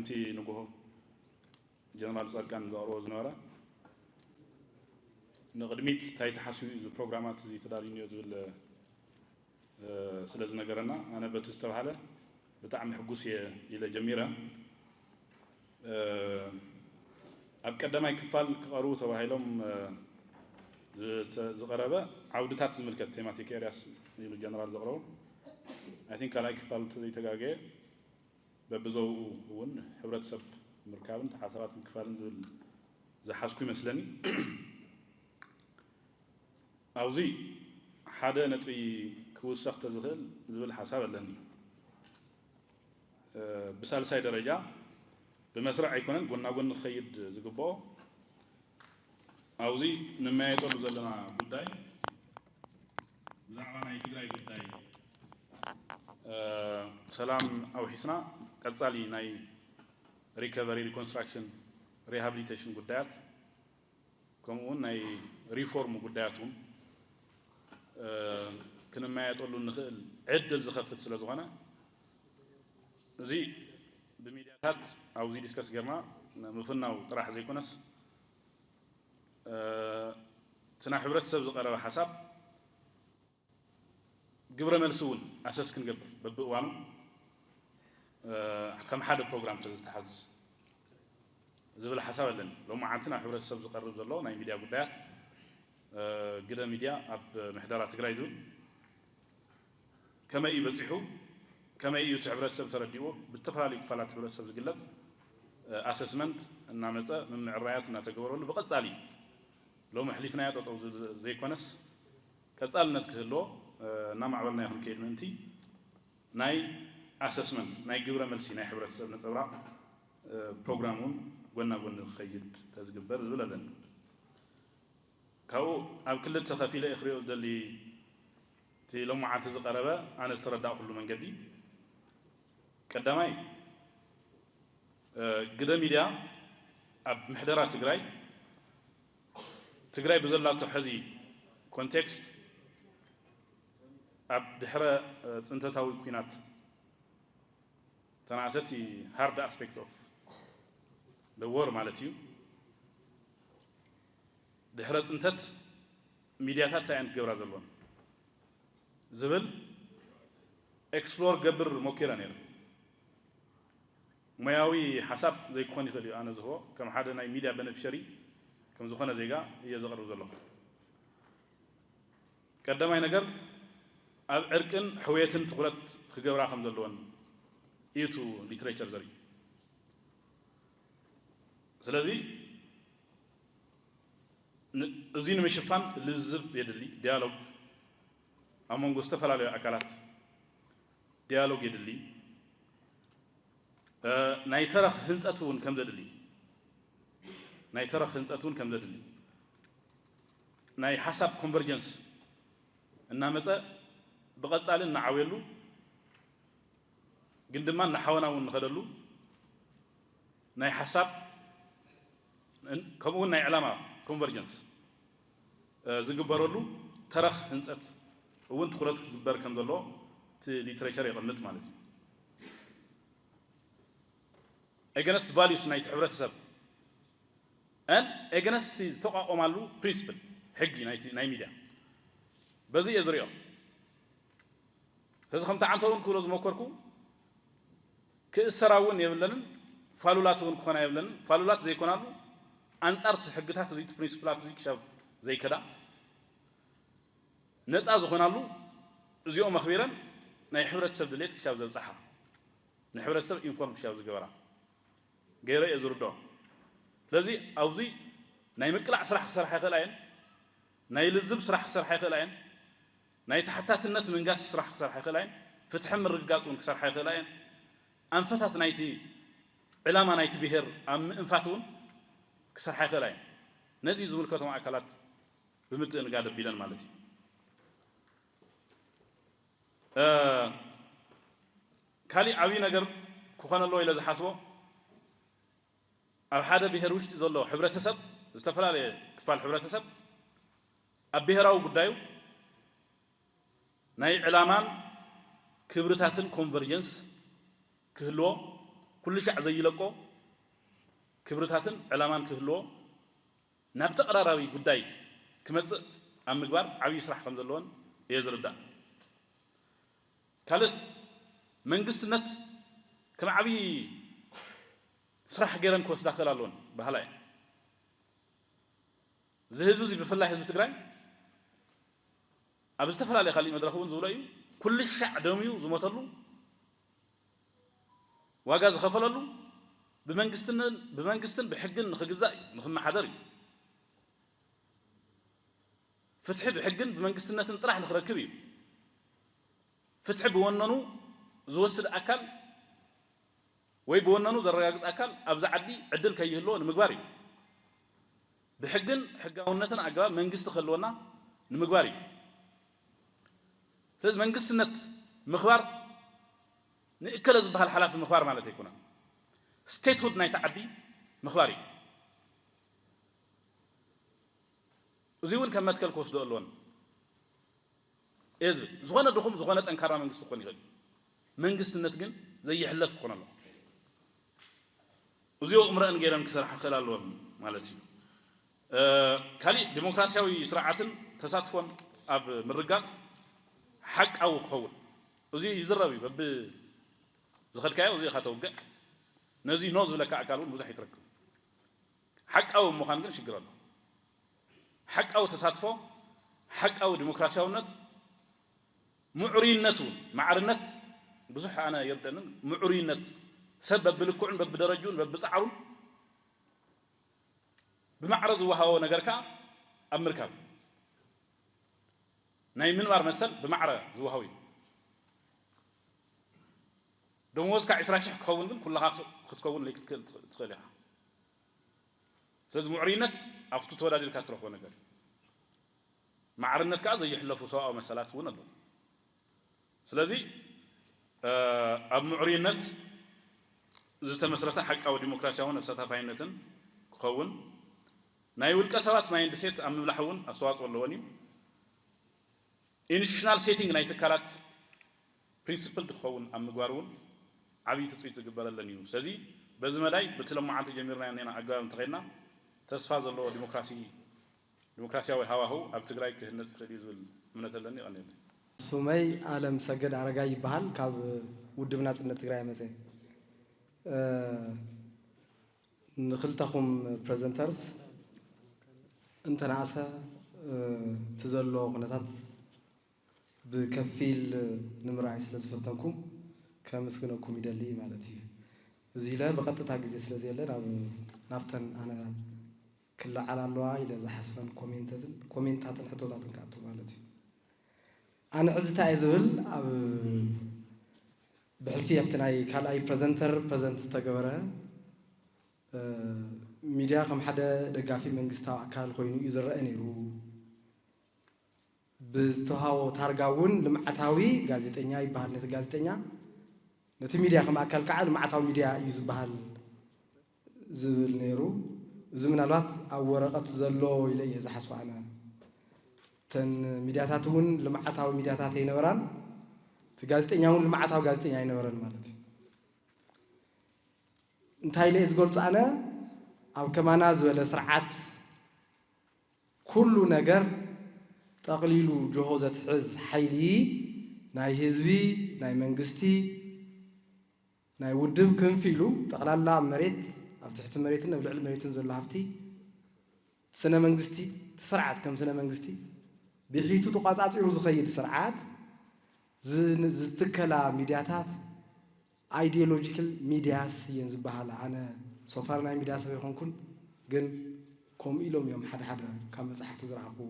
እቲ ንግሆ ጀነራል ፃድቃን ዘቕርቦ ዝነበረ ንቕድሚት እንታይ ተሓስቡ እዩ እዚ ፕሮግራማት እዚ ተዳልዩ እኒኦ ዝብል ስለ ዝነገረና ኣነ በቲ ዝተባሃለ ብጣዕሚ ሕጉስ እየ ኢለ ጀሚረ። ኣብ ቀዳማይ ክፋል ክቐርቡ ተባሂሎም ዝቐረበ ዓውድታት ዝምልከት ቴማቲክ ኤርያስ ኢሉ ጀነራል ዘቕረቡ ኣይ ቲንክ ካልኣይ ክፋል ዘይተጋገየ በብዘውኡ እውን ሕብረተሰብ ምርካብን ተሓሳባት ምክፋልን ዝብል ዝሓዝኩ ይመስለኒ። ኣብዚ ሓደ ነጥቢ ክውሰኽ ተዝኽእል ዝብል ሓሳብ ኣለኒ። ብሳልሳይ ደረጃ ብመስርዕ ኣይኮነን ጎና ጎኒ ክኸይድ ዝግብኦ ኣብዚ ንመያየጠሉ ዘለና ጉዳይ ብዛዕባ ናይ ትግራይ ጉዳይ ሰላም ኣውሒስና ቀፃሊ ናይ ሪከቨሪ ሪኮንስትራክሽን ሪሃብሊቴሽን ጉዳያት ከምኡ እውን ናይ ሪፎርም ጉዳያት እውን ክንመያየጠሉ ንኽእል ዕድል ዝኸፍት ስለ ዝኾነ እዚ ብሚድያታት ኣብዚ ዲስከስ ጌርና ምፍናው ጥራሕ ዘይኮነስ እቲ ናብ ሕብረተሰብ ዝቐረበ ሓሳብ ግብረ መልሲ እውን ኣሰስ ክንገብር በብእዋኑ ከም ሓደ ፕሮግራም ተዝተሓዝ ዝብል ሓሳብ ኣለኒ። ሎማዓንቲ ናብ ሕብረተሰብ ዝቐርብ ዘሎ ናይ ሚድያ ጉዳያት ግደ ሚድያ ኣብ ምሕደራ ትግራይ ዝብል ከመይ እዩ በፂሑ፣ ከመይ እዩ እቲ ሕብረተሰብ ተረዲእዎ፣ ብዝተፈላለዩ ክፋላት ሕብረተሰብ ዝግለፅ ኣሰስመንት እናመፀ ምምዕራያት እናተገበረሉ ብቐፃሊ ሎሚ ኣሕሊፍናዮ ጠጠው ዘይኮነስ ቀፃልነት ክህልዎ እናማዕበልናዮ ክንከይድ ምእንቲ ናይ ኣሰስመንት ናይ ግብረ መልሲ ናይ ሕብረተሰብ ነፀብራቕ ፕሮግራም እውን ጎና ጎኒ ክኸይድ ተዝግበር ዝብል ኣለኒ። ካብኡ ኣብ ክልተ ከፊለ እየ ክሪኦ ዝደሊ እቲ ሎማዓንቲ ዝቐረበ ኣነ ዝተረዳእኩሉ መንገዲ ቀዳማይ ግደ ሚድያ ኣብ ምሕደራ ትግራይ ትግራይ ብዘላቶ ሕዚ ኮንቴክስት ኣብ ድሕረ ፅንተታዊ ኩናት ተናእሰቲ hard aspect of the war ማለት እዩ። ድሕረ ፅንተት ሚድያታት እንታይ እየን ክገብራ ዘለዎን ዝብል ኤክስፕሎር ገብር ሞኪረ ነይረ። ሞያዊ ሓሳብ ዘይክኾን ይኽእል እዩ ኣነ ዝህቦ ከም ሓደ ናይ ሚድያ በነፊሸሪ ከም ዝኾነ ዜጋ እየ ዘቕርብ ዘለኹ። ቀዳማይ ነገር ኣብ ዕርቅን ሕውየትን ትኹረት ክገብራ ከም ዘለወን እዩ እቲ ሊትሬቸር ዘርኢ። ስለዚ እዚ ንምሽፋን ልዝብ የድሊ፣ ዲያሎግ ኣብ መንጎ ዝተፈላለዩ ኣካላት ዲያሎግ የድሊ። ናይ ተረኽ ህንፀት እውን ከም ዘድሊ ናይ ተረኽ ህንፀት እውን ከም ዘድሊ ናይ ሓሳብ ኮንቨርጀንስ እናመፀ ብቐፃሊ እናዓብየሉ ግን ድማ እናሓወና እውን ንኸደሉ ናይ ሓሳብ ከምኡ እውን ናይ ዕላማ ኮንቨርጀንስ ዝግበረሉ ተረኽ ህንፀት እውን ትኩረት ክግበር ከም ዘለዎ እቲ ሊትሬቸር የቐምጥ ማለት እዩ። ኤገነስት ቫሉስ ናይቲ ሕብረተሰብ ን ኤገነስት ዝተቋቆማሉ ፕሪንስፕል ሕጊ ናይ ሚድያ በዚ እየ ዝሪኦ። ስለዚ ከምቲ ዓንተ እውን ክብሎ ዝመኮርኩ ክእሰራ እውን የብለንን፣ ፋሉላት እውን ክኾና የብለንን። ፋሉላት ዘይኮናሉ ኣንፃር እቲ ሕግታት እዚ ፕሪንስፕላት እዚ ክሻብ ዘይከዳ ነፃ ዝኾናሉ እዚኦም ኣኽቢረን ናይ ሕብረተሰብ ድሌት ክሻብ ዘብፅሓ ንሕብረተሰብ ኢንፎርም ክሻብ ዝገበራ ገይረ እየ ዝርድኦ። ስለዚ ኣብዚ ናይ ምቅላዕ ስራሕ ክሰርሓ ይኽእላ እየን፣ ናይ ልዝብ ስራሕ ክሰርሓ ይኽእላ እየን፣ ናይ ተሓታትነት ምንጋስ ስራሕ ክሰርሓ ይኽእላ እየን፣ ፍትሒ ምርግጋፅ እውን ክሰርሓ ይኽእላ እየን፣ ኣንፈታት ናይቲ ዕላማ ናይቲ ብሄር ኣብ ምእንፋት እውን ክሰርሓ ይኽእላ እየን። ነዚ ዝምልከቶም ኣካላት ብምትእንጋድ ኣቢለን ማለት እዩ። ካሊእ ዓብዪ ነገር ክኾነ ኣለዎ ኢለ ዝሓስቦ ኣብ ሓደ ብሄር ውሽጢ ዘሎ ሕብረተሰብ ዝተፈላለየ ክፋል ሕብረተሰብ ኣብ ብሄራዊ ጉዳዩ ናይ ዕላማን ክብርታትን ኮንቨርጀንስ ክህልዎ ኩሉ ሻዕ ዘይለቆ ክብርታትን ዕላማን ክህልዎ ናብ ተቐራራቢ ጉዳይ ክመጽእ ኣብ ምግባር ዓብዪ ስራሕ ከም ዘለዎን እየ ዝርዳእ። ካልእ መንግስትነት ከም ዓብዪ ስራሕ ገይረን ክወስዳ ክኽእል ኣለወን በሃላ እየ። እዚ ህዝቢ እዚ ብፍላይ ህዝቢ ትግራይ ኣብ ዝተፈላለየ ካሊእ መድረኽ እውን ዝብሎ እዩ። ኩሉ ሻዕ ደምዩ ዝሞተሉ ዋጋ ዝኸፈለሉ ብመንግስትን ብመንግስትን ብሕግን ንኽግዛእ እዩ፣ ንኽመሓደር እዩ። ፍትሒ ብሕግን ብመንግስትነትን ጥራሕ ንኽረክብ እዩ። ፍትሒ ብወነኑ ዝወስድ ኣካል ወይ ብወነኑ ዘረጋግፅ ኣካል ኣብዚ ዓዲ ዕድል ከይህልዎ ንምግባር እዩ። ብሕግን ሕጋውነትን ኣገባብ መንግስቲ ክህልወና ንምግባር እዩ። ስለዚ መንግስትነት ምኽባር ንእከለ ዝበሃል ሓላፊ ምኽባር ማለት ኣይኮነን። ስቴትሁድ ናይቲ ዓዲ ምኽባር እዩ። እዚ እውን ከም መትከል ክወስዶ ኣለዎን እየ ዝብል። ዝኾነ ድኹም፣ ዝኾነ ጠንካራ መንግስቲ ክኾን ይኽእል እዩ። መንግስትነት ግን ዘይሕለፍ ክኾን ኣለዎ። እዚኦ እምረአን ገይረን ክሰርሓ ክኽእል ኣለዎን ማለት እዩ። እ፣ ካሊእ ዲሞክራሲያዊ ስርዓትን ተሳትፎን ኣብ ምርጋፅ ሓቃዊ ክኸውን። እዚ ይዝረብ እዩ። በብ ዝኸድካዮ እዚ ኢኻ ተውግዕ። ነዚ ኖ ዝብለካ ኣካል እውን ብዙሕ ይትረክብ። ሓቃዊ ምዃን ግን ሽግር ኣሎ። ሓቃዊ ተሳትፎ፣ ሓቃዊ ዲሞክራሲያውነት፣ ምዕሩይነት እውን፣ ማዕርነት ብዙሕ ኣነ የብደንን። ምዕሩይነት ሰብ በብልክዑን በብደረጅኡን በብጻዕሩን ብማዕረ ዝወሃቦ ነገር ከኣ ኣብ ምርካብ ናይ ምንባር መሰል ብማዕረ ዝወሃቡ እዩ። ደመወዝካ ዕስራ ሽሕ ክኸውን ግን ኩልኻ ክትከውን ለይክትክእል ትኽእል ኢኻ። ስለዚ ምዕሩይነት ኣብቲ ተወዳዲርካ ትረኽቦ ነገር እዩ። ማዕርነት ከኣ ዘይሕለፉ ሰብኣዊ መሰላት እውን ኣለዉ። ስለዚ ኣብ ምዕሩይነት ዝተመስረተ ሓቃዊ ዲሞክራሲያውን ኣሳታፋይነትን ክኸውን፣ ናይ ውልቀ ሰባት ማይንድሴት ኣብ ምብላሕ እውን ኣስተዋፅኦ ኣለዎን እዩ። ኢንስቲቱሽናል ሴቲንግ ናይ ትካላት ፕሪንስፕልድ ክኸውን ኣብ ምግባር እውን ዓብዪ ትፅቢት ዝግበረለን እዩ። ስለዚ በዚ መዳይ በቲ ሎማዓንቲ ጀሚርናዮ እኒና ኣገባብ እንተኸይድና ተስፋ ዘለዎ ዲሞክራሲ ዲሞክራሲያዊ ሃዋህው ኣብ ትግራይ ክህነፅ ይኽእል እዩ ዝብል እምነት ኣለኒ። ይቐንየለይ። ስመይ ኣለም ሰገድ ኣረጋይ ይበሃል። ካብ ውድብ ናፅነት ትግራይ መፀ። ንክልተኹም ፕሬዘንተርስ እንተነኣሰ እቲ ዘሎ ኩነታት ብከፊል ንምርኣይ ስለ ዝፈተንኩ ከመስግነኩም ይደሊ ማለት እዩ። እዚ ኢለ ብቐጥታ ግዜ ስለ ዘየለ ናብ ናብተን ኣነ ክለዓል ኣለዋ ኢለ ዝሓስበን ኮሜንታትን ኮሜንታትን ሕቶታትን ክኣቱ ማለት እዩ። ኣነ ሕዚ እንታይ እየ ዝብል ኣብ ብሕልፊ ኣብቲ ናይ ካልኣይ ፕረዘንተር ፕረዘንት ዝተገበረ ሚድያ ከም ሓደ ደጋፊ መንግስታዊ ኣካል ኮይኑ እዩ ዝረአ ነይሩ። ብዝተዋሃቦ ታርጋ እውን ልምዓታዊ ጋዜጠኛ ይበሃል ነቲ ጋዜጠኛ። ነቲ ሚድያ ከም ኣካል ከዓ ልምዓታዊ ሚድያ እዩ ዝበሃል ዝብል ነይሩ። እዚ ምናልባት ኣብ ወረቐት ዘሎ ኢለ እየ ዝሓስቦ ኣነ። እተን ሚድያታት እውን ልምዓታዊ ሚድያታት ኣይነበራን፣ እቲ ጋዜጠኛ እውን ልምዓታዊ ጋዜጠኛ ኣይነበረን ማለት እዩ። እንታይ ኢለ እየ ዝገልፆ ኣነ? ኣብ ከማና ዝበለ ስርዓት ኩሉ ነገር ጠቕሊሉ ጆሆ ዘትሕዝ ሓይሊ ናይ ህዝቢ፣ ናይ መንግስቲ፣ ናይ ውድብ ክንፊ ኢሉ ጠቕላላ ኣብ መሬት፣ ኣብ ትሕቲ መሬትን ኣብ ልዕሊ መሬትን ዘሎ ሃፍቲ ስነ መንግስቲ፣ እቲ ስርዓት ከም ስነ መንግስቲ ብሒቱ ተቋጻጺሩ ዝኸይድ ስርዓት ዝ-፣ ዝትከላ ሚድያታት ኣይዲዮሎጂካል ሚድያስ እየን ዝበሃላ። ኣነ ሶፋር ናይ ሚድያ ሰብ ኣይኮንኩን፣ ግን ከምኡ ኢሎም እዮም ሓደ ሓደ ካብ መጻሕፍቲ ዝረኣኽዎ።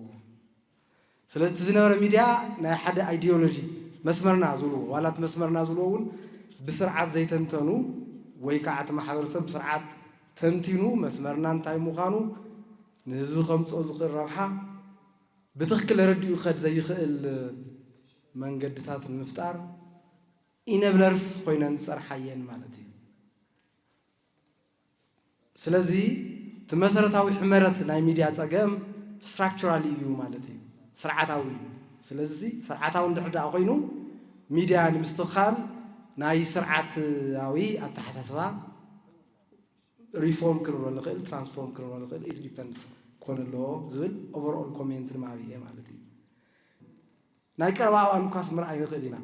ስለዚ እቲ ዝነበረ ሚድያ ናይ ሓደ ኣይዲዮሎጂ መስመርና ዝብልዎ፣ ዋላ እቲ መስመርና ዝብልዎ እውን ብስርዓት ዘይተንተኑ ወይ ከዓ እቲ ማሕበረሰብ ብስርዓት ተንቲኑ መስመርና እንታይ ምዃኑ ንህዝቢ ከምፅኦ ዝኽእል ረብሓ ብትኽክል ረዲኡ ክኸድ ዘይኽእል መንገድታት ንምፍጣር ኢነብለርስ ኮይነን ዝፀንሓ እየን ማለት እዩ። ስለዚ እቲ መሰረታዊ ሕመረት ናይ ሚድያ ፀገም ስትራክቸራል እዩ ማለት እዩ፣ ስርዓታዊ እዩ። ስለዚ ስርዓታዊ እንድሕር ደኣ ኮይኑ ሚድያ ንምስትኽኻል ናይ ስርዓታዊ ኣተሓሳስባ ሪፎርም ክንብሎ ንኽእል፣ ትራንስፎርም ክንብሎ ንኽእል፣ it depends ክኾን ኣለዎ ዝብል ኦቨርኦል ኮሜንት ንማብ እየ ማለት እዩ። ናይ ቀረባ እዋን እኳስ ምርኣይ ንኽእል ኢና።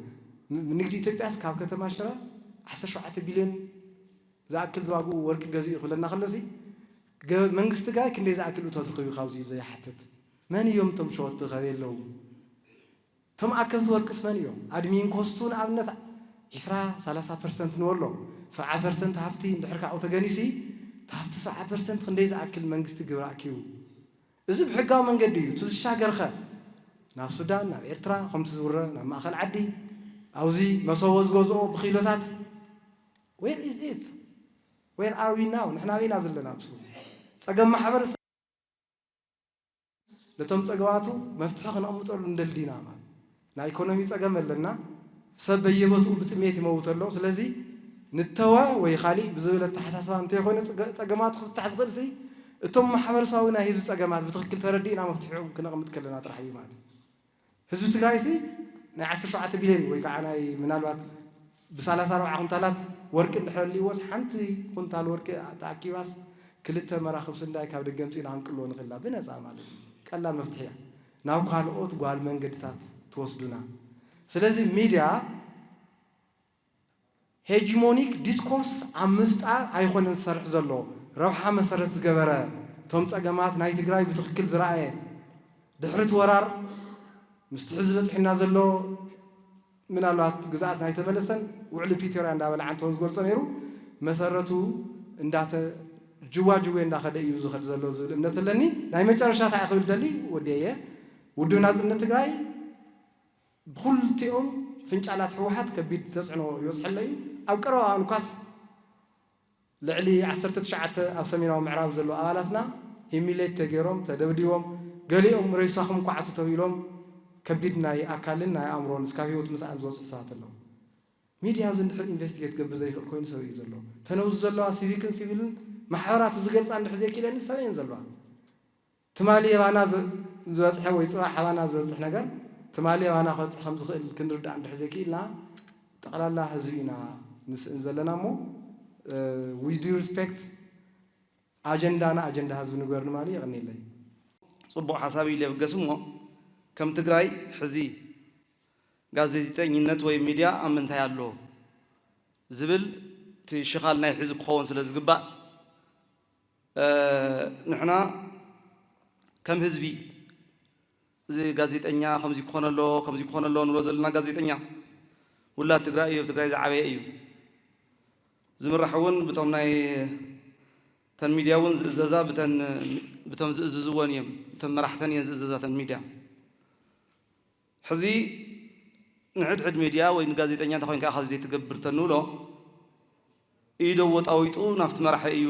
ም- ንግዲ ኢትዮጵያስ ካብ ከተማ ሽረ ዓሰርተ ሸውዓተ ቢልዮን ዝኣክል ዝዋግኡ ወርቂ ገዚኡ ክብለና ከሎሲ፣ ገ- መንግስቲ ትግራይ ክንደይ ዝኣክል እቶት ረኺቡ ካብዚ ዘይሓትት? መን እዮም እቶም ሸወጥቲ ከበይ ኣለዉ? እቶም ኣከብቲ ወርቅስ መን እዮም? ኣድሚን ኮስቱ ንኣብነት ዒስራ ሰላሳ ፐርሰንት ንበሎ፣ ሰብዓ ፐርሰንት ሃፍቲ እንድሕር ካብኡ ተገኒዩሲ፣ እቲ ሃፍቲ ሰብዓ ፐርሰንት ክንደይ ዝኣክል መንግስቲ ግብሪ ኣኪቡ? እዚ ብሕጋዊ መንገዲ እዩ። እቲ ዝሻገርኸ ናብ ሱዳን፣ ናብ ኤርትራ፣ ከምቲ ዝውረ ናብ ማእኸል ዓዲ፣ ኣብዚ መሰቦ ዝገዝኦ ብኪሎታት፣ where is it? Where are we now? ንሕና ኣበይና ዘለና? ኣብዚ ጸገም ማሕበረሰብ ነቶም ጸገማቱ መፍትሒ ክነቕምጠሉ እንደልዲና ማለት ናይ ኢኮኖሚ ጸገም ኣለና። ሰብ በየቦትኡ ብጥሜት ይመውት ኣሎ። ስለዚ ንተወ ወይ ካሊእ ብዝብል ኣተሓሳስባ እንተይኮይኑ ጸገ- ጸገማቱ ክፍታሕ ዝኽእል ሲ እቶም ማሕበረሰባዊ ናይ ህዝቢ ጸገማት ብትኽክል ተረዲእና መፍትሒኦም ክነቕምጥ ከለና ጥራሕ እዩ ማለት እዩ። ህዝቢ ትግራይ ሲ ናይ ዓሰርተ ሸውዓተ ቢልዮን ወይ ከዓ ናይ ምናልባት ብሰላሳ ኣርባዓ ኩንታላት ወርቂ እንድሕር ኣልይዎስ ሓንቲ ኩንታል ወርቂ ተኣኪባስ ክልተ መራኽብ ስንዳይ ካብ ደገ ኣምፂእና ክንቅልዎ ንኽእልና ብነፃ ማለት እዩ። ቀላል መፍትሒ እያ። ናብ ካልኦት ጓል መንገድታት ትወስዱና። ስለዚ ሚድያ ሄጂሞኒክ ዲስኮርስ ኣብ ምፍጣር ኣይኮነን ዝሰርሕ ዘሎ፣ ረብሓ መሰረት ዝገበረ፣ እቶም ጸገማት ናይ ትግራይ ብትኽክል ዝረኣየ፣ ድሕሪ እቲ ወራር ምስቲ ሕዚ በፂሑና ዘሎ ምናልባት ግዝኣት ናይ ተመለሰን ውዕሊ ፕሪቶርያ እንዳበለ ዓንተውን ዝገልጾ ነይሩ፣ መሰረቱ እንዳተ ጅዋጅዌ እንዳኸደ እዩ ዝኸድ ዘሎ ዝብል እምነት ኣለኒ። ናይ መጨረሻ እንታይ ክብል ደሊ ወዲየ ውድብ ናጽነት ትግራይ ብኹልቲኦም ፍንጫላት ህወሓት ከቢድ ተፅዕኖ ይበፅሐሎ እዩ። ኣብ ቀረባ እዋን እኳስ ልዕሊ ዓሰርተ ትሽዓተ ኣብ ሰሜናዊ ምዕራብ ዘለዉ ኣባላትና ሂሚሌት ተገይሮም፣ ተደብዲቦም፣ ገሊኦም ሬሳኹም ኳዕቱ ተባሂሎም ከቢድ ናይ ኣካልን ናይ ኣእምሮን እስካብ ህይወት ምስኣን ዝበፅሑ ሰባት ኣለዉ። ሚድያ እዚ እንድሕር ኢንቨስቲጌት ክገብር ዘይኽእል ኮይኑ ሰብ እዩ ዘሎ። ተነብዙ ዘለዋ ሲቪክን ሲቪልን ማሕበራት ዝገልፃ እንድሕር ዘይክእለኒ ሰብ እየን ዘለዋ። ትማሊ የባና ዝ- ዝበፅሐ ወይ ፅባሕ ኣባና ዝበፅሕ ነገር ትማሊ የባና ክበፅሕ ከም ዝኽእል ክንርዳእ እንድሕር ዘይክኢልና ጠቕላላ ህዝቢ ኢና ንስእን ዘለና እሞ with due respect ኣጀንዳና ኣጀንዳ ህዝቢ ንግበር ንማሊ የቐኒለይ። ፅቡቕ ሓሳብ እዩ ለብገስ እሞ ከም ትግራይ ሕዚ ጋዜጠኝነት ወይ ሚድያ ኣብ ምንታይ ኣሎ ዝብል እቲ ሽኻል ናይ ሕዚ ክኸውን ስለ ዝግባእ ንሕና ከም ህዝቢ እዚ ጋዜጠኛ ከምዚ ክኾነ ኣለዎ ከምዚ ክኾነ ኣለዎ ንብሎ ዘለና ጋዜጠኛ ውላድ ትግራይ እዩ፣ ኣብ ትግራይ ዝዓበየ እዩ። ዝምራሕ እውን ብቶም ናይ ተን ሚድያ እውን ዝእዘዛ ብተን ብቶም ዝእዝዝወን እዮም፣ ብቶም መራሕተን እየን ዝእዘዛ ተን ሚድያ። ሕዚ ንሕድሕድ ሚድያ ወይ ንጋዜጠኛ እንተኾይንካ ኢኻ ዘይትገብር ተንብሎ ኢዶ ወጣዊጡ ናብቲ መራሒ እዩ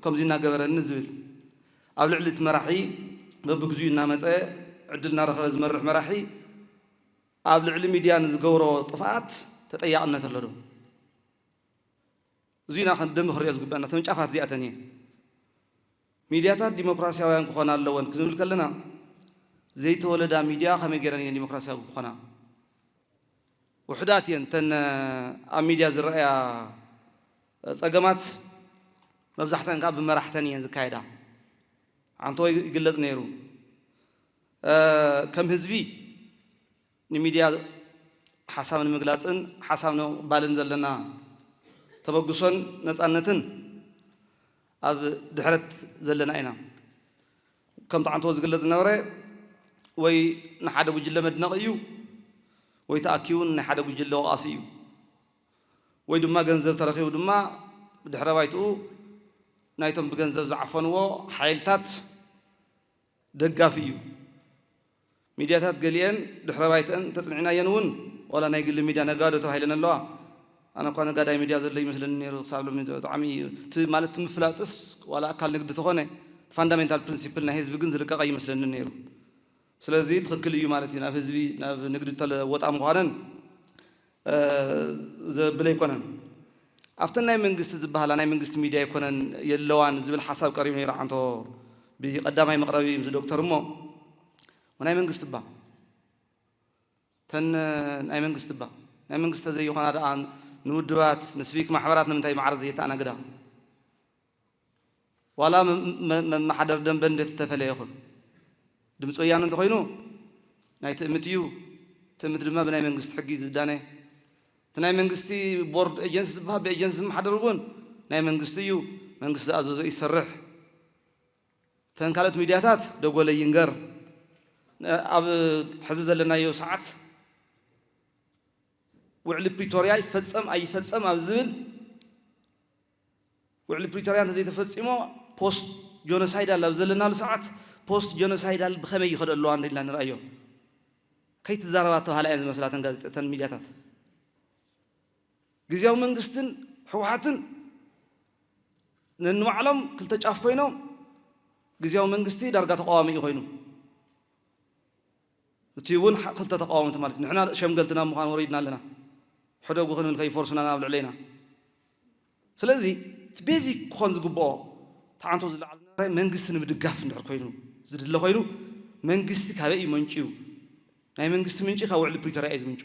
ከምዚ እናገበረኒ ዝብል። ኣብ ልዕሊ እቲ መራሒ በብግዚኡ እናመፀ ዕድል እናረኸበ ዝመርሕ መራሒ ኣብ ልዕሊ ሚድያ ንዝገብሮ ጥፍኣት ተጠያቕነት ኣሎ ዶ? እዙይ ኢና ከደሚ ክሪኦ ዝግበአና ተምጫፋት እዚኣተን እየን። ሚድያታት ዲሞክራሲያውያን ክኾና ኣለወን ክንብል ከለና ዘይተወለዳ ሚድያ ከመይ ገይረን እየን ዲሞክራሲያዊ ክኾና? ውሑዳት እየን እተን ኣብ ሚድያ ዝረኣያ ፀገማት መብዛሕተን ከዓ ብመራሕተን እየን ዝካየዳ። ዓንቶ ይግለፅ ነይሩ። ከም ህዝቢ ንሚድያ ሓሳብ ንምግላፅን ሓሳብ ንምቕባልን ዘለና ተበግሶን ነፃነትን ኣብ ድሕረት ዘለና ኢና። ከምቲ ዓንቶ ዝግለፅ ዝነበረ ወይ ንሓደ ጉጅለ መድነቒ እዩ ወይ ተኣኪቡ ናይ ሓደ ጉጅለ ወቓሲ እዩ ወይ ድማ ገንዘብ ተረኺቡ ድማ ድሕረ ባይትኡ ናይቶም ብገንዘብ ዝዓፈንዎ ሓይልታት ደጋፊ እዩ። ሚድያታት ገሊአን ድሕረ ባይተአን እንተፅኒዕናየን እውን ዋላ ናይ ግሊ ሚድያ ነጋዶ ተባሂለን ኣለዋ። ኣነ እኳ ነጋዳይ ሚድያ ዘሎ ይመስለኒ ነይሩ ክሳብ ሎሚ ብጣዕሚ እዩ እቲ ማለት እቲ ምፍላጥስ ዋላ ኣካል ንግዲ ተኾነ ፋንዳሜንታል ፕሪንሲፕል ናይ ህዝቢ ግን ዝልቀቕ ኣይመስለኒ ነይሩ። ስለዚ ትኽክል እዩ ማለት እዩ ናብ ህዝቢ ናብ ንግዲ ተለወጣ ምዃነን ዘብል ኣይኮነን። ኣብተን ናይ መንግስቲ ዝበሃላ ናይ መንግስቲ ሚድያ ኣይኮነን የለዋን ዝብል ሓሳብ ቀሪቡ ነይሩ ዓንቶ ብቀዳማይ መቕረቢ ምስ ዶክተር እሞ ናይ መንግስቲ እባ ተን ናይ መንግስቲ እባ ናይ መንግስቲ ተዘይኾና ደኣ ንውድባት፣ ንስቪክ ማሕበራት ንምንታይ ማዕረ ዘየተኣናግዳ? ዋላ መ-፣ መ-፣ መመሓደር ደንበ እንደ ተፈለየ ይኹን፣ ድምፂ ወያነ እንተኾይኑ ናይ ትእምት እዩ። ትእምት ድማ ብናይ መንግስቲ ሕጊ እዩ ዝዳነ። እቲ ናይ መንግስቲ ቦርድ ኤጀንሲ ዝበሃል ብኤጀንሲ ዝመሓደር እውን ናይ መንግስቲ እዩ። መንግስቲ ዝኣዘዞ ይሰርሕ። እተን ካልኦት ሚድያታት ደጎለ ይንገር። ኣብ ሕዚ ዘለናዮ ሰዓት ውዕሊ ፕሪቶርያ ይፈጸም ኣይፈጸም ኣብ ዝብል፣ ውዕሊ ፕሪቶርያ እንተዘይተፈጺሞ ፖስት ጆኖሳይዳል ኣብ ዘለናሉ ሰዓት ፖስት ጆኖሳይዳል ብኸመይ ይኸደ ኣለዋ እንደ ኢልና ንርኣዮ። ከይትዛረባ ተባህላ እየን ዝመስላ እተን ጋዜጠ-፣ እተን ሚድያታት። ግዝያዊ መንግስትን ህወሓትን ነንባዕሎም ክልተ ጫፍ ኮይኖም፣ ግዝያዊ መንግስቲ ዳርጋ ተቃዋሚ እዩ ኮይኑ። እቲ እውን ሓ-፣ ክልተ ተቃወምቲ ማለት እዩ። ንሕና ሸምገልትና ምዃን ወሪድና ኣለና። ሕደጉ ክንብል ከይፈርሱና ናብ ልዕለይና። ስለዚ እቲ ቤዚክ ክኾን ዝግብኦ፣ እቲ ዓንቶ ዝለዓል ዝነበረ መንግስቲ ንምድጋፍ እንድሕር ኮይኑ ዝድለ ኮይኑ፣ መንግስቲ ካበይ እዩ መንጭዩ? ናይ መንግስቲ ምንጪ ካብ ውዕሊ ፕሪቶርያ እዩ ዝምንጩ።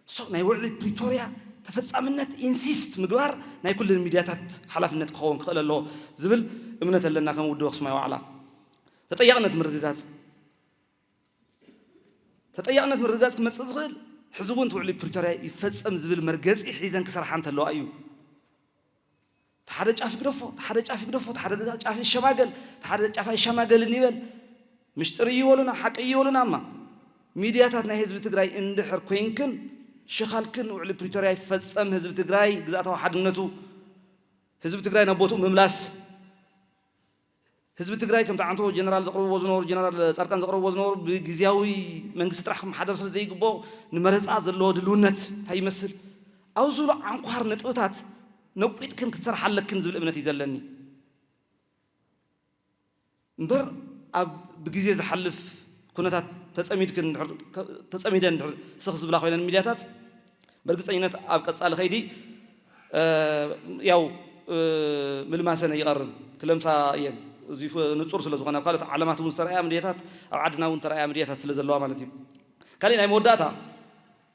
ሶ ናይ ውዕሊ ፕሪቶርያ ተፈጻምነት ኢንሲስት ምግባር ናይ ኩለን ሚድያታት ሓላፍነት ክኸውን ክኽእል ኣለዎ ዝብል እምነት ኣለና ከም ውድብ ኣክሱማይ ዋዕላ። ተጠያቕነት ምርግጋጽ፣ ተጠያቕነት ምርግጋጽ ክመጽእ ዝኽእል ሕዚ እውን እቲ ውዕሊ ፕሪቶርያ ይፈጸም ዝብል መርገጺ ሒዘን ክሰርሓ እንተለዋ እዩ። እቲ ሓደ ጫፍ ይግደፎ፣ እቲ ሓደ ጫፍ ይግደፎ፣ እቲ ሓደ ጫፍ ይሸማገል፣ እቲ ሓደ ጫፍ ኣይሸማገልን ይበል። ምሽጥር እዩ ይበሉና፣ ሓቂ እዩ ይበሉና። እማ ሚድያታት ናይ ህዝቢ ትግራይ እንድሕር ኮይንክን ሽኻልክን ውዕሊ ፕሪቶርያ ይፈጸም፣ ህዝቢ ትግራይ ግዝኣታዊ ሓድነቱ፣ ህዝቢ ትግራይ ናብ ቦትኡ ምምላስ፣ ህዝቢ ትግራይ ከምቲ ዓንቶ ጀነራል ዘቕርብዎ ዝነበሩ፣ ጀነራል ጻድቃን ዘቕርብዎ ዝነበሩ ብግዝያዊ መንግስቲ ጥራሕ ክመሓደር ስለ ዘይግብኦ ንመረጻ ዘለዎ ድልውነት እንታይ ይመስል? ኣብ ዝብሉ ዓንኳር ነጥብታት ነቂጥክን ክትሰርሓ ኣለክን ዝብል እምነት እዩ ዘለኒ። እምበር ኣብ ብግዜ ዝሓልፍ ኩነታት ተጸሚድክን እንድሕር፣ ተጸሚደን እንድሕር ስኽ ዝብላ ኮይነን ሚድያታት፣ በርግጸኝነት ኣብ ቀጻሊ ከይዲ፣ እ፣ ያው፣ እ፣ ምልማሰን ኣይቐርን፣ ክለምሳ እየን። እዚ ፍ-፣ ንጹር ስለ ዝኾነ፣ ኣብ ካልኦት ዓለማት እውን ዝተረኣያ ሚድያታት፣ ኣብ ዓድና እውን ዝተረኣያ ሚድያታት ስለ ዘለዋ ማለት እዩ። ካሊእ ናይ መወዳእታ፣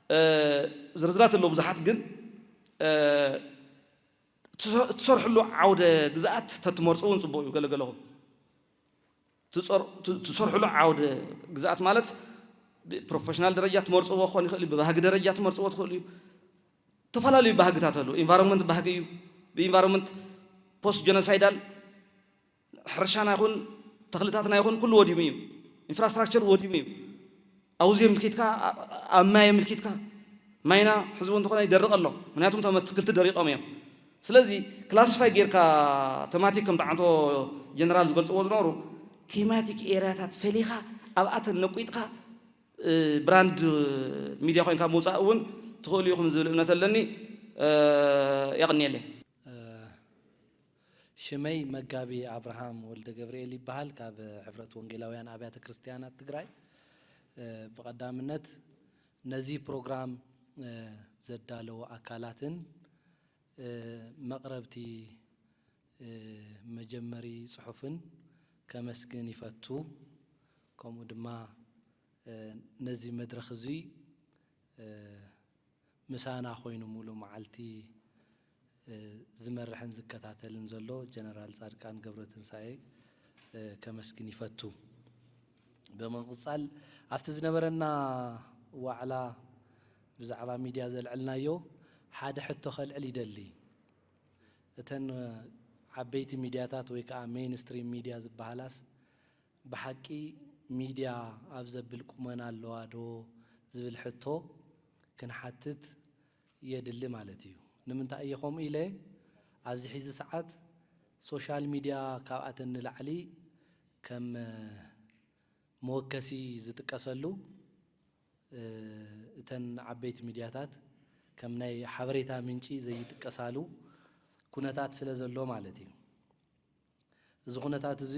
እ፣ ዝርዝራት ኣለዉ ብዙሓት፣ ግን፣ እ፣ ትሰ-፣ ትሰርሕሉ ዓውደ ግዝኣት ተትመርጹ እውን ጽቡቕ እዩ። ገለገለኹም ትጸር-፣ ት-፣ ትሰርሕሉ ዓውደ ግዝኣት ማለት ብፕሮፌሽናል ደረጃ ትመርጽዎ ክኾን ይኽእል እዩ፣ ብባህጊ ደረጃ ትመርጽዎ ትኽእሉ እዩ። ዝተፈላለዩ ባህግታት ኣለዉ። ኢንቫይሮንመንት ባህጊ እዩ። ብኢንቫይሮንመንት ፖስት ጀኖሳይዳል ሕርሻና ይኹን ተኽልታትና ይኹን ኩሉ ወዲሙ እዩ። ኢንፍራስትራክቸር ወዲሙ እዩ። ኣውዝዮ ምልኪትካ፣ ኣ-፣ ኣብ ማይ ምልኪትካ፣ ማይና ሕዚ እውን እንተኾነ ይደርቕ ኣሎ። ምክንያቱም እቶም ኣትክልቲ ደሪቖም እዮም። ስለዚ ክላሲፋይ ጌርካ ተማቲክ፣ ከምቲ ዓንቶ ጀነራል ዝገልጽዎ ዝነበሩ ቴማቲክ ኤርያታት ፈሊኻ ኣብኣተን ነቂጥካ፣ እ፣ ብራንድ ሚድያ ኮይንካ ምውጻእ እውን ትኽእሉ ኢኹም ዝብል እምነት ኣለኒ። እ፣ የቐንየለይ። እ፣ ሽመይ መጋቢ ኣብርሃም ወልደ ገብርኤል ይበሃል። ካብ ሕብረት ወንጌላውያን ኣብያተ ክርስቲያናት ትግራይ። እ፣ ብቐዳምነት ነዚ ፕሮግራም፣ እ፣ ዘዳለዉ ኣካላትን፣ እ፣ መቕረብቲ፣ እ፣ መጀመሪ ጽሑፍን ከመስግን ይፈቱ። ከምኡ ድማ፣ እ፣ ነዚ መድረኽ እዙይ፣ እ፣ ምሳና ኮይኑ ሙሉ መዓልቲ፣ እ፣ ዝመርሕን ዝከታተልን ዘሎ ጀነራል ጻድቃን ገብረትንሳኤ፣ እ፣ ከመስግን ይፈቱ። ብምቕጻል ኣብቲ ዝነበረና ዋዕላ ብዛዕባ ሚድያ ዘልዐልናዮ ሓደ ሕቶ ከልዕል ይደሊ። እተን ዓበይቲ ሚድያታት ወይ ከዓ ሜይንስትሪም ሚድያ ዝበሃላስ ብሓቂ ሚድያ ኣብ ዘብል ቁመና ኣለዋ ዶ ዝብል ሕቶ ክንሓትት የድሊ ማለት እዩ። ንምንታይ እየ ከምኡ ኢለ? ኣብዚ ሕዚ ሰዓት ሶሻል ሚድያ ካብኣተን ንላዕሊ ከም መወከሲ ዝጥቀሰሉ፣ እ፣ እተን ዓበይቲ ሚድያታት ከም ናይ ሓበሬታ ምንጪ ዘይጥቀሳሉ ኩነታት ስለ ዘሎ ማለት እዩ። እዚ ኩነታት እዚ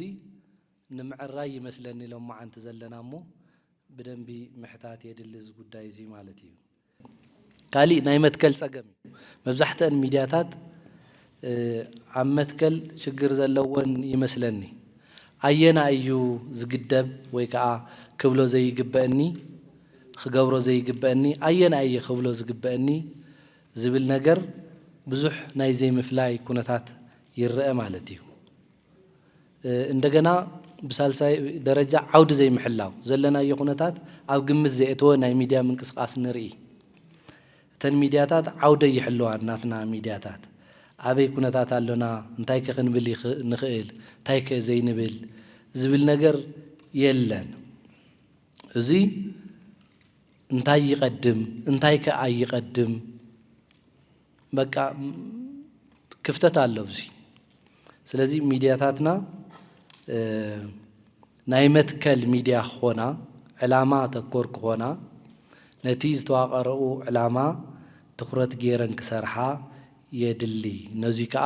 ንምዕራይ ይመስለኒ ሎማዓንቲ ዘለና እሞ ብደንቢ ምሕታት የድሊ እዚ ጉዳይ እዚ ማለት እዩ። ካሊእ ናይ መትከል ጸገም እዩ። መብዛሕትአን ሚድያታት፣ እ፣ ኣብ መትከል ሽግር ዘለወን ይመስለኒ። ኣየና እዩ ዝግደብ ወይ ከዓ ክብሎ ዘይግበአኒ፣ ክገብሮ ዘይግበአኒ፣ ኣየና እየ ክብሎ ዝግበአኒ ዝብል ነገር ብዙሕ ናይ ዘይምፍላይ ኩነታት ይረአ ማለት እዩ። እንደገና ብሳልሳይ ደረጃ ዓውዲ ዘይምሕላው፣ ዘለናዮ ኩነታት ኣብ ግምት ዘየእተወ ናይ ሚድያ ምንቅስቓስ ንርኢ። እተን ሚድያታት ዓውደ ይሕለዋን ናትና ሚድያታት ኣበይ ኩነታት ኣሎና፣ እንታይ ከ ክንብል ንኽእል፣ እንታይ ከ ዘይንብል ዝብል ነገር የለን። እዚ እንታይ ይቐድም እንታይ ከ ኣይቐድም በቃ ክፍተት ኣሎ ኣብዚ። ስለዚ ሚድያታትና ናይ መትከል ሚድያ ክኾና፣ ዕላማ ተኮር ክኾና፣ ነቲ ዝተዋቐረኡ ዕላማ ትኹረት ገይረን ክሰርሓ የድሊ። ነዚ ከኣ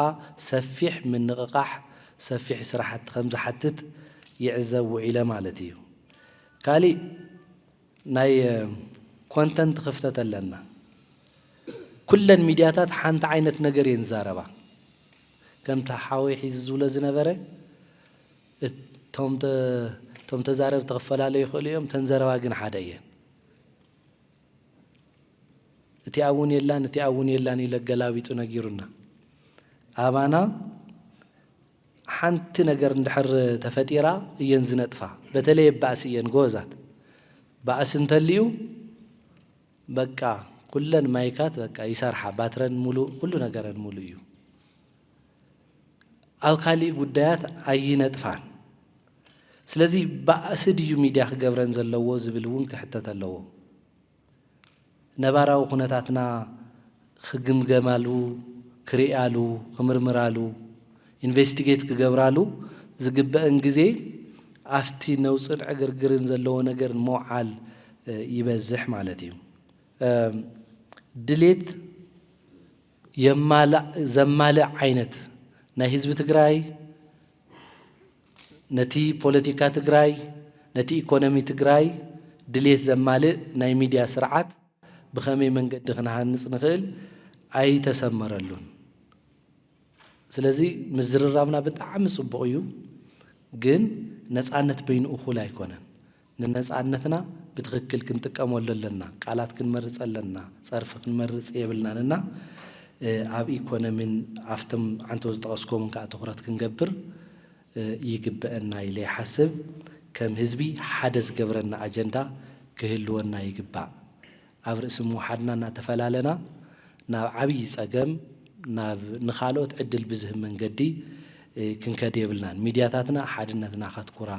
ሰፊሕ ምንቕቓሕ፣ ሰፊሕ ስራሕቲ ከም ዝሓትት ይዕዘብ ውዒለ ማለት እዩ። ካሊእ ናይ ኮንተንት ክፍተት ኣለና። ኩለን ሚድያታት ሓንቲ ዓይነት ነገር እየን ዝዛረባ። ከምቲ ሓወይ ሒዚ ዝብሎ ዝነበረ እቶም ተ- እቶም ተዛረብቲ ክፈላለዩ ይኽእሉ እዮም፣ እተን ዘረባ ግን ሓደ እየን። እቲኣ እውን የላን እቲኣ እውን የላን ኢሉ ኣገላቢጡ ነጊሩና። ኣባና ሓንቲ ነገር እንድሕር ተፈጢራ እየን ዝነጥፋ። በተለይ ባእሲ እየን ጎበዛት። ባእሲ እንተልዩ በቃ ኩለን ማይካት በቃ ይሰርሓ፣ ባትረን ሙሉእ ኩሉ ነገረን ሙሉእ እዩ። ኣብ ካሊእ ጉዳያት ኣይነጥፋን። ስለዚ ባእሲ ድዩ ሚድያ ክገብረን ዘለዎ ዝብል እውን ክሕተት ኣለዎ። ነባራዊ ኩነታትና ክግምገማሉ፣ ክርእያሉ፣ ክምርምራሉ፣ ኢንቨስቲጌት ክገብራሉ ዝግበአን ግዜ ኣብቲ ነውፅን ዕግርግርን ዘለዎ ነገር ምውዓል ይበዝሕ ማለት እዩ። ድሌት የማልእ ዘማልእ ዓይነት ናይ ህዝቢ ትግራይ ነቲ ፖለቲካ ትግራይ ነቲ ኢኮኖሚ ትግራይ ድሌት ዘማልእ ናይ ሚድያ ስርዓት ብኸመይ መንገዲ ክንሃንፅ ንኽእል ኣይተሰመረሉን። ስለዚ ምዝርራብና ብጣዕሚ ፅቡቕ እዩ፣ ግን ነፃነት በይኑ እኹል ኣይኮነን። ንነፃነትና ብትኽክል ክንጥቀመሉ ኣለና። ቃላት ክንመርፅ ኣለና፣ ፀርፊ ክንመርፅ የብልናን እና ኣብ ኢኮኖሚን ኣብቶም ዓንቶ ዝጠቐስኮምን ከዓ ትኹረት ክንገብር ይግበአና ኢለ ይሓስብ። ከም ህዝቢ ሓደ ዝገብረና ኣጀንዳ ክህልወና ይግባእ። ኣብ ርእሲ ምውሓድና እናተፈላለና ናብ ዓብዪ ፀገም ናብ ንኻልኦት ዕድል ብዝህብ መንገዲ ክንከድ የብልናን። ሚድያታትና ሓድነትና ከትኩራ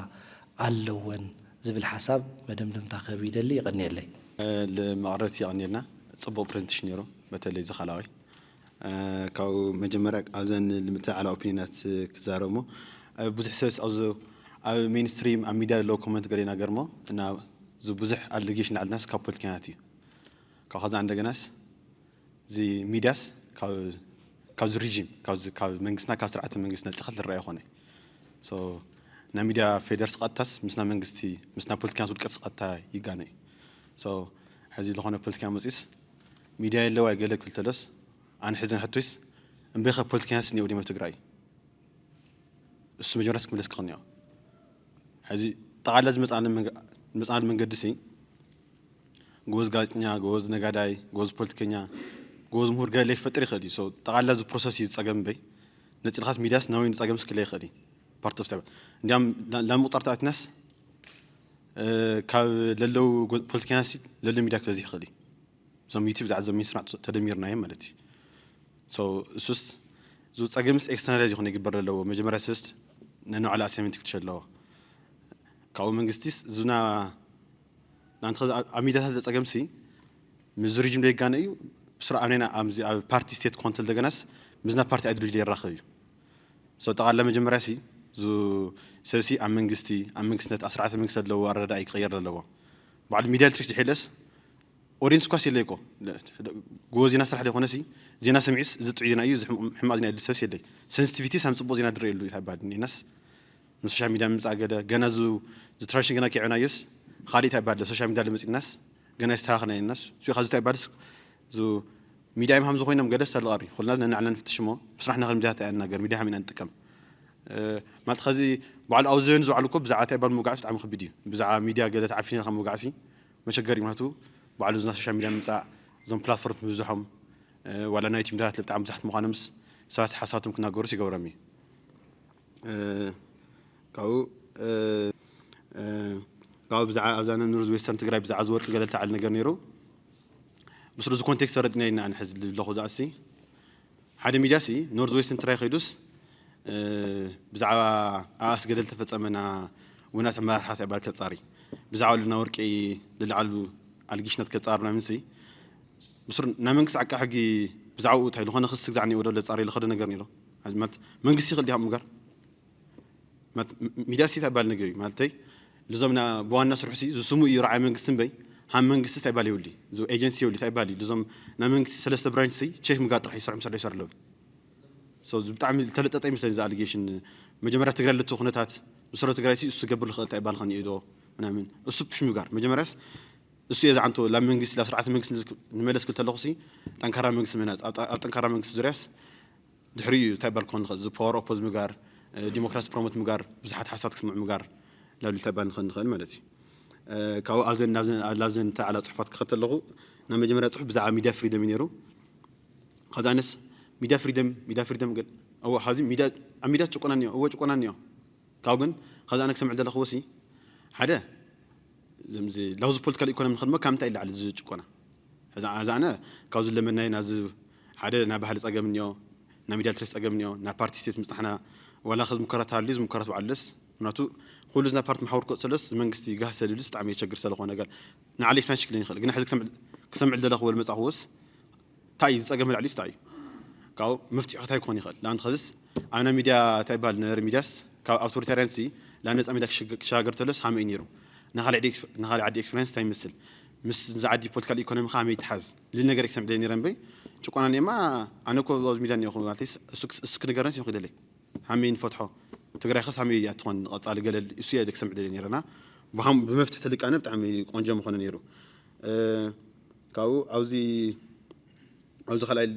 ኣለወን ዝብል ሓሳብ መደምደምታ ክህብ ይደሊ። ይቐንየለይ። ልመቕረብቲ የቐንየልና። ፅቡቕ ፕሬዘንቴሽን ነይሩ፣ በተለይ እዚ ካልኣዋይ ካብ መጀመርያ ኣብዘን ልምልቲ ዓላ ኦፒኒናት ክዛረብ እሞ ብዙሕ ሰብ ኣብዚ ኣብ ሜንስትሪም ኣብ ሚድያ ዘለዎ ኮመንት ገለ ይናገር እሞ እና እዚ ብዙሕ ኣሊጌሽን ንዓልናስ ካብ ፖለቲካናት እዩ ካብ ከዛ እንደገናስ እዚ ሚድያስ ካብዚ ሪጂም ካብ መንግስትና ካብ ስርዓተ መንግስቲ ነፂኻ ዝረኣ ይኮነ ናይ ሚድያ ፌደርስ ቀጥታስ ምስና መንግስቲ ምስና ፖለቲካናስ ውድቀት ቀጥታ ይጋነ እዩ ሕዚ ዝኾነ ፖለቲካ መፅስ ሚድያ የለዋ ገለ ክብል ተለስ ኣነ ሕዚ ንሕቶይስ እምበይኸ ፖለቲካኛስ እኒኦ ድዮም ኣብ ትግራይ? እሱ መጀመርያስ ክምለስ ክኽእል እኒኦ። ሕዚ ጠቓላ ዝመፅኣሉ መንገዲ ሲ ጎበዝ ጋዜጠኛ፣ ጎበዝ ነጋዳይ፣ ጎበዝ ፖለቲከኛ፣ ጎበዝ ምሁር ገለ ክፈጥር ይኽእል እዩ። ጠቓላ እዚ ፕሮሰስ እዩ ዝፀገም እምበይ ነፂልኻስ ሚድያስ ናበይ ንፀገም ስክለ ይኽእል እዩ። ፓርት ኦፍ እንዲያም ላምቁጣር ተኣትናስ ካብ ለለው ፖለቲከኛስ ለለው ሚድያ ክበዝሕ ይኽእል እዩ። እዞም ዩቲብ ዝዓዘሙ ሚኒስትር ተደሚርናዮም ማለት እዩ። እሱስ እዚ ፀገምስ ኤክስተርናላይዝ ይኾነ ይግበር ኣለዎ። መጀመርያ ስስ ነንባዕሉ ኣሳይመንት ክትሸ ኣለዎ። ካብኡ መንግስቲስ እዙና ናንተ ኣብ ሚዲያታት ዘፀገም ሲ ምስ ሪጅም ዘይጋነ እዩ። ብስራ ኣብ ናይና ኣብዚ ኣብ ፓርቲ ስቴት ኮንትል ደገናስ ምስና ፓርቲ ኣይድሉ ይራኸብ እዩ። ጠቃላ መጀመርያ ሲ ሰብሲ ኣብ መንግስቲ ኣብ መንግስትነት ኣብ ስርዓተ መንግስቲ ዘለዎ ኣረዳዳእ ክቀየር ኣለዎ። ባዕሉ ሚዲያ ልትሪክስ ድሒለስ ኦዲንስ እኳ ሲለ ይኮ ጎ ዜና ስራሕ ዘይኮነሲ ዜና ሰሚዑስ እዚ ጥዑይ ዜና እዩ እዚ ሕማቅ ዜና የለ ሰብስ የለይ። ሰንስቲቪቲስ ኣብ ፅቡቅ ዜና ድረየሉ ይታባል እኒናስ ንሶሻል ሚድያ ምምፃእ ገለ ገና ዙ ትራንሽን ገና ኪዕብናዮስ ካሊእ ይታባል ሶሻል ሚድያ ለመፂናስ ገና ይስተካኸልና ኢልናስ ሱ ካብ ዝታይ ባልስ ዙ ሚድያ ምሃም ዝኾይኖም ገለስ ኣለቐሪ ኩልና ነናዕልና ንፍትሽ እሞ ብስራሕና ከም ሚድያ ተኣያ ንናገር ሚድያ ሃም ኢና ንጥቀም ማለት ከዚ ባዕሉ ኣብ ዘበን ዝባዕሉ እኮ ብዛዕባ እንታይ ባል ምውጋዕ ብጣዕሚ ከቢድ እዩ ብዛዕባ ሚድያ ገለ ተዓፊና ኢልካ ምውጋዕሲ መሸገር እዩ ምክንያቱ ባዕሉ ዝና ሶሻል ሚድያ ምምፃእ እዞም ፕላትፎርም ምብዝሖም ዋላ ናይቲ ሚድያታት ብጣዕሚ ብዙሓት ምዃኖምስ ሰባት ሓሳባቶም ክናገሩስ ይገብሮም እዩ። ካብኡ ካብኡ ብዛዕባ ኣብዛ ኖርዝ ዌስተርን ትግራይ ብዛዕባ ዝወርቂ ገለልታ ዓሊ ነገር ነይሩ። ምስሉ እዚ ኮንቴክስት ተረድና ኢና ንሕዚ ዝለኹ ዛእሲ ሓደ ሚድያ ሲ ኖርዝ ዌስተርን ትግራይ ከይዱስ ብዛዕባ ኣኣስ ገደል ተፈጸመና ውናት ኣመራርሓት ኣይባል ከጻሪ ብዛዕባ ሉና ወርቂ ልልዓሉ ኣልጊሽነት ከጻሪ ናምንሲ ምስሩ ናይ መንግስቲ ዓቃ ሕጊ ብዛዕባኡ እንታይ ዝኾነ ክሲ ግዛዕ እኒኦ ወደ ለጻሪ ልኸደ ነገር ኒሎ ማለት መንግስቲ ይኽእል ዲሃ ምጋር ሚድያ ሲ ታይባል ነገር እዩ ማለተይ ልዞም ብዋና ስርሑ ሲ ዝስሙ እዩ ረዓይ መንግስቲ እምበይ ሃም መንግስቲ ታይባል ይውሊ እዚ ኤጀንሲ ይውሊ ታይባል እዩ ልዞም ናይ መንግስቲ ሰለስተ ብራንች ሲ ቼክ ምጋር ጥራሕ ይሰርሑ ምሰዶ ይሰርለውን ብጣዕሚ ዝተለጠጠ ይመስለኒ እዚ ኣሊጌሽን መጀመርያ ትግራይ ለቱ ኩነታት ብሰሎ ትግራይ ሲ እሱ ገብር ልኽእል ታይባል ኸን እዩ ዶ ምናምን እሱ ብሽሙ ጋር መጀመርያስ እሱ እየ ዝዓንቶ ላብ መንግስቲ ላብ ስርዓት መንግስቲ ንመለስ ክል ተለኹ ሲ ጠንካራ መንግስቲ ምህናፅ ኣብ ጠንካራ መንግስቲ ዙርያስ ድሕሪ እዩ እንታይ ባል ክኾን ንኽእል እዚ ፓወር ኦፖዝ ምግባር ዲሞክራሲ ፕሮሞት ምግባር ብዙሓት ሓሳባት ክስምዑ ምግባር ላብ እንታይ ባል ንኽእል ንኽእል ማለት እዩ ካብኡ ኣብዘን ላብዘን ተዓላ ፅሑፋት ክኸተለኹ ናብ መጀመርያ ፅሑፍ ብዛዕባ ሚድያ ፍሪደም እዩ ነይሩ ካብዚ ኣነስ ሚድያ ፍሪደም ሚድያ ፍሪደም ገል እወ ሓዚ ሚድያ ኣብ ሚድያ ጭቆና እኒኦ እወ ጭቆና እኒኦ ካብ ግን ካብዚ ኣነ ክሰምዕ ዘለኽዎ ሲ ሓደ ላብዚ ፖለቲካል ኢኮኖሚ ንኸድሞ ካብ ምንታይ ይላዕሊ እዚ ጭቆና እዚ ኣነ ካብዚ ለመናይ ናዚ ሓደ ናይ ባህሊ ፀገም እኒኦ ናይ ሚድያ ልትረስ ፀገም እኒኦ ናይ ፓርቲ ስቴት ምፅናሕና ዋላ ከዚ ሙከራት ሃልዩ እዚ ሙከራት ባዕሉስ ምክንያቱ ኩሉ እዚ ናይ ፓርቲ መሓውር ክወፅእ ሰለስ መንግስቲ ጋህ ሰልሉስ ብጣዕሚ የቸግር ስለዝኾነ ገል ንዓለ ኤክስፓንሽን ክልን ይኽእል ግን ሕዚ ክሰምዕ ዝደለኽዎ ልመፃኽዎስ እንታይ እዩ ዝፀገም ልዕሊ እንታይ እዩ ካብኡ መፍትሒ ከታይ ክኾን ይኽእል ንኣብነት ኸዚስ ኣብ ናይ ሚድያ እንታይ ይበሃል ነበረ ሚድያስ ካብ ኣውቶሪታሪያን ሲ ናብ ነፃ ሚድያ ክሸጋገር ተሎስ ሃመ እዩ ነይሩ ንኻልእ ዓዲ ኤክስፐሪንስ እንታይ ይመስል ምስ እዚ ዓዲ ፖለቲካል ኢኮኖሚ ከመይ ይትሓዝ ልል ነገር ክሰምዕ ደለ ነይረ እምበይ ጭቆና ኒማ ኣነ ኮ ኣብዚ ሚድያ ኒኹ ማለት እሱ ክነገረንስ ይኹ ደለይ ሃመይ ንፈትሖ ትግራይ ኸስ ሃመይ እያ ትኾን ቀፃሊ ገለል እሱ እየ ክሰምዕ ደለ ነይረና ብመፍትሒ ተልቃነ ብጣዕሚ ቆንጆ ምኾነ ነይሩ ካብኡ ኣብዚ ኣብዚ ካልኣይ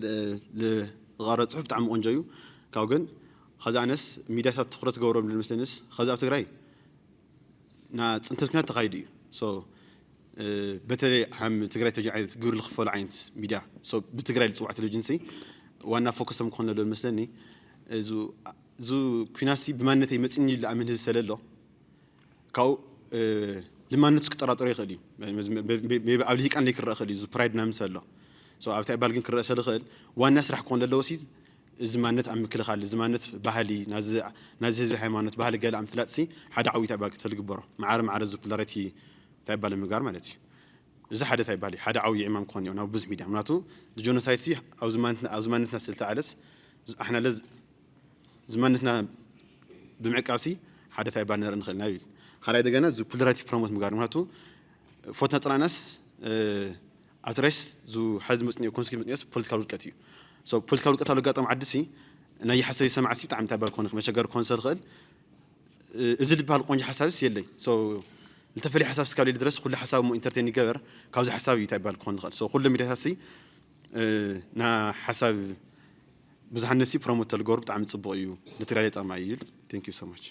ዝቐረ ፅሑፍ ብጣዕሚ ቆንጆ እዩ ካብ ግን ኸዚ ኣነስ ሚድያታት ትኩረት ገብሮም ዝመስለንስ ኸዚ ኣብ ትግራይ ና ፅንተት ኩናት ተኻይዱ እዩ በተለይ ሃም ትግራይ ተጅ ዓይነት ግብሪ ዝኽፈሉ ዓይነት ሚድያ ብትግራይ ዝፅዋዕ ቴሌቪዥን ሲ ዋና ፎከሶም ክኾን ዘሎ መስለኒ እዚ ኩናሲ ብማንነተይ መፅኒ ይሉ ኣምን ህዝቢ ሰለ ኣሎ ካብኡ ልማነቱ ክጠራጠሮ ይኽእል እዩ ኣብ ልሂቃን ለይ ክረአ ይኽእል እዩ ፕራይድ ናምስ ኣሎ ኣብታ ባል ግን ክረአ ሰልኽእል ዋና ስራሕ ክኾን ዘለዎ ሲ እዚ ማነት ኣብ ምክልኻል እዚ ማነት ባህሊ ናዚ ህዝቢ ሃይማኖት ባህሊ ገለ ኣብ ምፍላጥ ሲ ሓደ ዓዊት ኣብ ባል ተልግበሮ ማዕረ ማዕረ እዚ ፖላሪቲ እንታይ ባለ ምግባር ማለት እዩ እዚ ሓደ እንታይ ባል ሓደ ዓብዪ ዕማም ክኾን እዩ ናብ ብዙሕ ሚድያ ምክንያቱ ጆኖሳይድ ሲ ኣብዚ ማነትና ስልተዓለስ ኣሕና ለዝ ዝማነትና ብምዕቃብሲ ሓደ ታይ ባነር ንኽእል ናብ ይብል ካልኣይ ደገና እዚ ፖላሪቲ ፕሮሞት ምግባር ምክንያቱ ፎትና ጥራናስ ኣብ ትራይስ ዙ ሓዚ መፅኒኦ ኮንስኪ መፅኒኦስ ፖለቲካል ውድቀት እዩ ፖለቲካል ውድቀት ኣብ ኣጋጣሚ ዓዲ ሲ ናይ ሓሰብ ይሰማዕ ሲ ብጣዕሚ እንታይ ባል ክኾን መሸገር ክኾን ዝኽእል እዚ ዝበሃል ቆንጆ ሓሳብስ የለይ ዝተፈለየ ሓሳብ ስካብ ድረስ ኩሉ ሓሳብ ሞ ኢንተርቴን ይገበር ካብዚ ሓሳብ እዩ እንታይ ባል ክኾን ዝኽእል ኩሉ ሚዲያታት ሲ ና ሓሳብ ብዙሓነት ሲ ፕሮሞት ተልገሩ ብጣዕሚ ፅቡቅ እዩ ንትግራይ ጠማ እዩ thank you so much